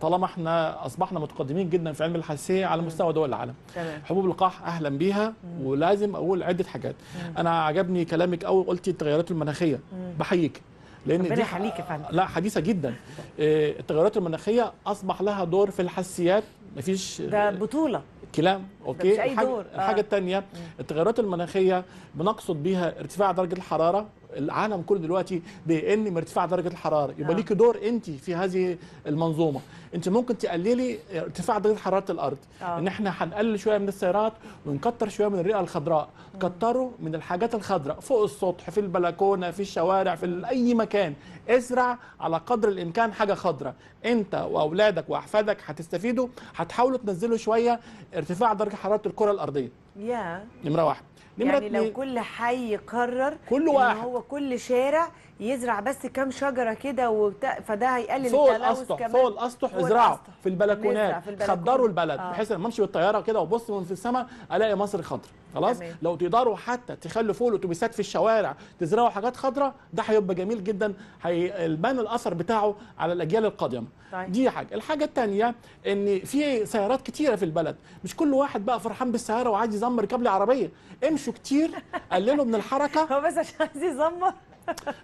طالما احنا اصبحنا متقدمين جدا في علم الحساسية على مستوى دول العالم. تمام. حبوب اللقاح اهلا بيها، ولازم اقول عده حاجات. انا عجبني كلامك قوي، قلتي التغيرات المناخية، بحييك لان ربنا دي يخليك يا فندم. لا حديثه جدا. التغيرات المناخية اصبح لها دور في الحساسيات، مفيش ده بطوله كلام. okay. مش أي دور. الحاجة الثانية التغيرات المناخية بنقصد بيها ارتفاع درجه الحرارة. العالم كله دلوقتي بيئن من ارتفاع درجه الحرارة، يبقى ليكي دور انت في هذه المنظومة. انت ممكن تقللي ارتفاع درجه حرارة الارض. ان احنا هنقلل شوية من السيارات ونكتر شوية من الرئة الخضراء. كتروا من الحاجات الخضراء فوق السطح، في البلكونه، في الشوارع، في اي مكان. ازرع على قدر الامكان حاجة خضراء. انت واولادك واحفادك هتستفيدوا، هتحاولوا تنزلوا شوية ارتفاع درجه حرارة الكره الارضية. نمره واحد. يعني لو كل حي قرر كل واحد هو كل شارع يزرع بس كام شجرة كده فده هيقلل فوق الاسطح كمان. فوق الاسطح ازرعوا في البلكونات، خضروا البلد، بحيث لما امشي بالطيارة كده وابص من في السماء الاقي مصر خضراء. خلاص. تمام. لو تقدروا حتى تخلوا فوق الاتوبيسات في الشوارع تزرعوا حاجات خضراء، ده هيبقى جميل جدا، هيبان الاثر بتاعه على الاجيال القادمة. طيب. دي حاجة. الحاجة الثانية ان في سيارات كتيرة في البلد، مش كل واحد بقى فرحان بالسيارة وعايز يزمر يركب لي عربية. امشوا كتير، قللوا من الحركة. هو بس عشان عايز يزمر.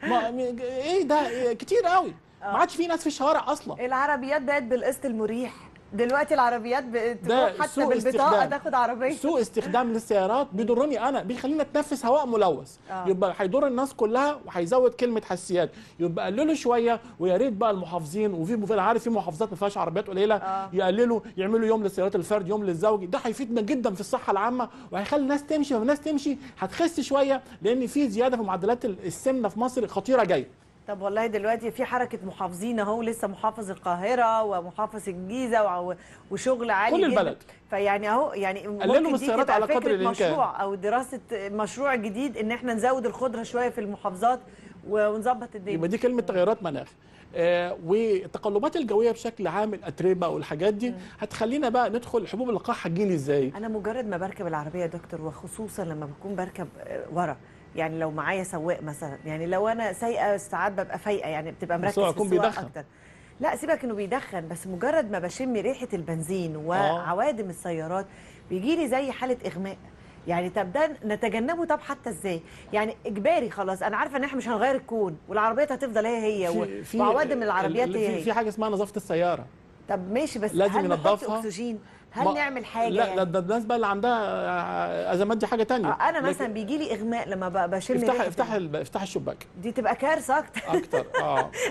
ما ايه ده كتير قوي، ما عادش في ناس في الشوارع اصلا. العربيات بقت بالقسط المريح دلوقتي، العربيات بتروح حتى بالبطاقه تاخد عربية. سوء استخدام للسيارات بيضرني انا، بيخلينا اتنفس هواء ملوث. يبقى هيضر الناس كلها وهيزود كلمة حساسيات. يبقى قللوا شوية، ويا ريت بقى المحافظين، وفي انا عارف في محافظات ما فيهاش عربيات قليله، يقللوا، يعملوا يوم للسيارات الفرد، يوم للزوجي. ده هيفيدنا جدا في الصحة العامة وهيخلي الناس تمشي، والناس تمشي هتخس شوية، لان في زيادة في معدلات السمنة في مصر خطيرة جاية. طب والله دلوقتي في حركة محافظين اهو، لسه محافظ القاهرة ومحافظ الجيزة وشغل عالي كل البلد. فيعني اهو يعني ممكن دي تبقى على قدر الامكان مشروع او دراسة مشروع جديد، ان احنا نزود الخضرة شوية في المحافظات ونظبط الدنيا. يبقى دي كلمة تغيرات مناخ. والتقلبات الجوية بشكل عام، الاتربه والحاجات دي هتخلينا بقى ندخل حبوب اللقاح. هتجيلي ازاي؟ انا مجرد ما بركب العربية يا دكتور، وخصوصا لما بكون بركب ورا، يعني لو معايا سواق مثلا، يعني لو انا سايقه ساعات ببقى فايقه، يعني بتبقى مركز في السواقة اكتر. لا سيبك انه بيدخن، بس مجرد ما بشم ريحه البنزين وعوادم السيارات بيجي لي زي حاله اغماء. يعني طب ده نتجنبه؟ طب حتى ازاي؟ يعني اجباري خلاص، انا عارفه ان احنا مش هنغير الكون والعربيات هتفضل هي هي، وعوادم العربيات هي هي. في حاجة اسمها نظافة السيارة. طب ماشي، بس لازم هل نحط اكسجين؟ هل نعمل حاجة؟ لا يعني؟ لا، ده الناس بقى اللي عندها ازمات دي حاجة ثانية. انا مثلا بيجي لي اغماء لما بشم افتح افتح الشباك، دي تبقى كارثة اكتر اكتر.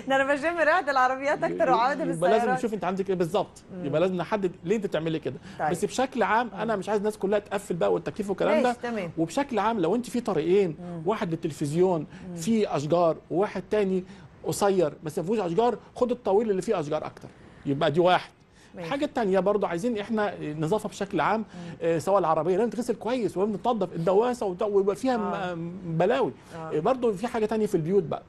ده انا بشم ريحه العربيات اكتر وعوادم السيارات. يبقى لازم نشوف انت عندك ايه بالظبط. يبقى لازم نحدد ليه انت بتعملي كده. طيب. بس بشكل عام انا مش عايز الناس كلها تقفل بقى والتكييف والكلام ده. تمام. وبشكل عام لو انت في طريقين، واحد للتلفزيون فيه اشجار وواحد ثاني قصير بس ما فيهوش اشجار، خد الطويل اللي فيه اشجار اكتر. يبقى دي واحد. الحاجة الثانية برضو عايزين احنا نظافة بشكل عام، سواء العربية لازم تغسل كويس ولازم تنظف الدواسه ويبقى فيها بلاوي. برضو في حاجة ثانية في البيوت بقى.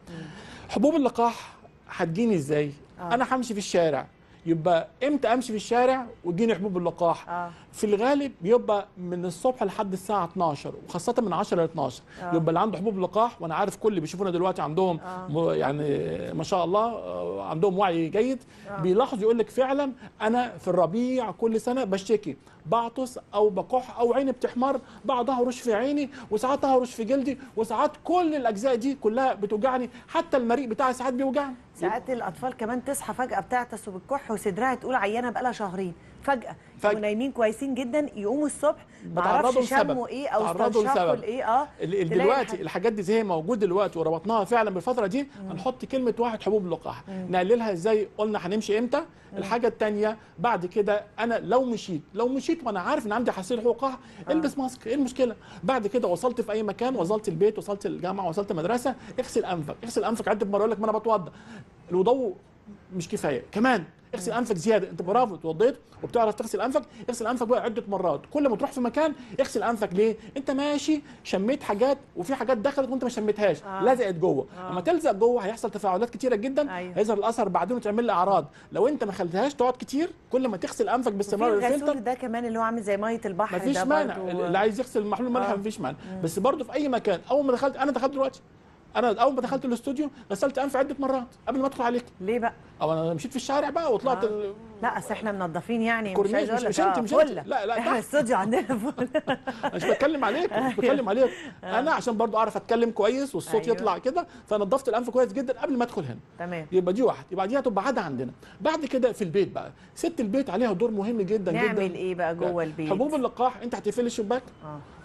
حبوب اللقاح هتجيني ازاي؟ انا همشي في الشارع، يبقى امتى امشي في الشارع وتجيني حبوب اللقاح؟ في الغالب بيبقى من الصبح لحد الساعة 12، وخاصة من 10 ل 12. يبقى اللي عنده حبوب لقاح، وانا عارف كل اللي بيشوفونا دلوقتي عندهم يعني ما شاء الله عندهم وعي جيد، بيلاحظوا يقول لك فعلا انا في الربيع كل سنة بشتكي، بعطس او بكح او عيني بتحمر، بعض اهرش في عيني وساعات اهرش في جلدي، وساعات كل الاجزاء دي كلها بتوجعني، حتى المريء بتاعي ساعات بيوجعني. ساعات الاطفال كمان تصحى فجاة بتعطس وبتكح وصدرها تقول عيانه بقالها شهرين، فجاة ونايمين كويسين جدا، يقوموا الصبح ما اعرفش شموا ايه او استنشقوا الايه. دلوقتي الحاجات دي زي موجود دلوقتي وربطناها فعلا بالفترة دي. هنحط كلمة واحد حبوب لقاح، نقللها ازاي؟ قلنا هنمشي امتى. الحاجة الثانية بعد كده، انا لو مشيت وانا عارف ان عندي حساسية حبوب لقاح، البس ماسك، ايه المشكلة؟ بعد كده وصلت في اي مكان، وصلت البيت، وصلت الجامعة، وصلت المدرسة، اغسل انفك، اغسل انفك عده مرات. يقول لك ما انا بتوضى، الوضوء مش كفاية، كمان اغسل انفك زيادة. انت برافو اتوضيت وبتعرف تغسل انفك، اغسل انفك بقى عده مرات. كل ما تروح في مكان اغسل انفك. ليه؟ انت ماشي شميت حاجات وفي حاجات دخلت وانت ما شميتهاش، لزقت جوه. اما تلزق جوه هيحصل تفاعلات كتيرة جدا. أيوه. هيظهر الاثر بعدين وتعمل لي اعراض. لو انت ما خليتهاش تقعد كتير، كل ما تغسل انفك باستمرار. الفلتر ده كمان اللي هو عامل زي مية البحر، مفيش مانع. اللي عايز يغسل محلول ملح مفيش مانع، بس برضه في اي مكان. اول ما دخلت، انا دخلت دلوقتي انا اول ما دخلت الاستوديو غسلت انفي عده مرات قبل ما ادخل عليك. ليه بقى؟ او انا مشيت في الشارع بقى وطلعت لا اصل احنا منظفين يعني، مش عايز اقول لك مش انت لا لا، احنا الاستوديو عندنا فل. مش بتكلم عليك، مش بتكلم عليك. انا عشان برضو اعرف اتكلم كويس والصوت يطلع كده، فنظفت الانف كويس جدا قبل ما ادخل هنا. تمام. يبقى دي واحد، يبقى دي هتبقى عادة عندنا. بعد كده في البيت بقى، ست البيت عليها دور مهم جدا جدا. نعمل ايه بقى جوه البيت؟ حبوب اللقاح انت هتقفلي الشباك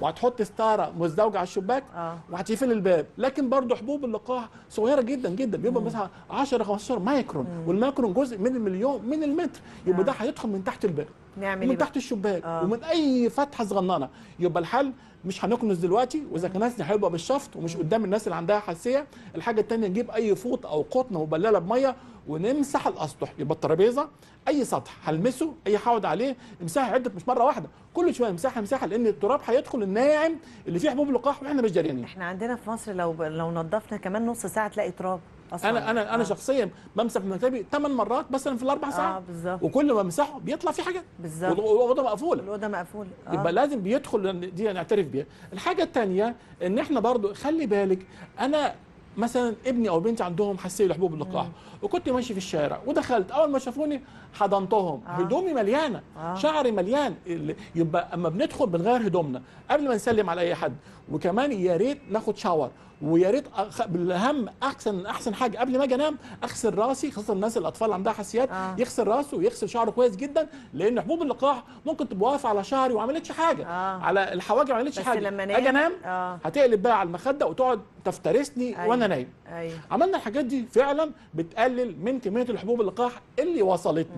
وهتحط ستارة مزدوجة على الشباك وهتقفلي الباب، لكن برضو حبوب اللقاح صغيرة جدا جدا، بيبقى مثلا 10 15 مايكرون، والمايكرون جزء من المليون من المتر، يبقى ده هيدخل من تحت الباب، نعمل من تحت الشباك ومن اي فتحه صغننه. يبقى الحل مش هنكنس دلوقتي، واذا كنسنا هيبقى بالشفط ومش قدام الناس اللي عندها حساسية. الحاجة الثانية نجيب اي فوط او قطنه مبلله بميه ونمسح الاسطح، يبقى الترابيزة اي سطح هلمسه، اي هقعد عليه امسحها عده، مش مرة واحدة، كل شوية امسحها امسحها، لان التراب هيدخل الناعم اللي فيه حبوب لقاح واحنا مش داريين. احنا عندنا في مصر لو نظفنا كمان نص ساعة تلاقي تراب أصلاً. انا شخصيا بمسح في مكتبي 8 مرات مثلا في الاربع ساعات. بالظبط. وكل ما بمسحه بيطلع فيه حاجات. بالظبط. والاوضه مقفولة. الاوضة مقفولة. يبقى لازم بيدخل، دي نعترف بيها. الحاجة الثانية ان احنا برضو خلي بالك، انا مثلا ابني او بنتي عندهم حساسية لحبوب اللقاح، وكنت ماشي في الشارع ودخلت، اول ما شافوني حضنتهم، هدومي مليانة، شعري مليان. يبقى اما بندخل بنغير هدومنا قبل ما نسلم على اي حد، وكمان يا ريت ناخد shower، ويا ريت بالاهم احسن حاجة قبل ما اجي انام اغسل راسي، خاصة الناس الاطفال اللي عندها حساسيات، يغسل راسه ويغسل شعره كويس جدا، لان حبوب اللقاح ممكن تبقى واقفة على شعري وما عملتش حاجة، على الحواجب ما عملتش حاجة، لما اجي انام هتقلب بقى على المخدة وتقعد تفترسني. وانا نايم. عملنا الحاجات دي فعلا بتقلل من كمية الحبوب اللقاح اللي وصلتني.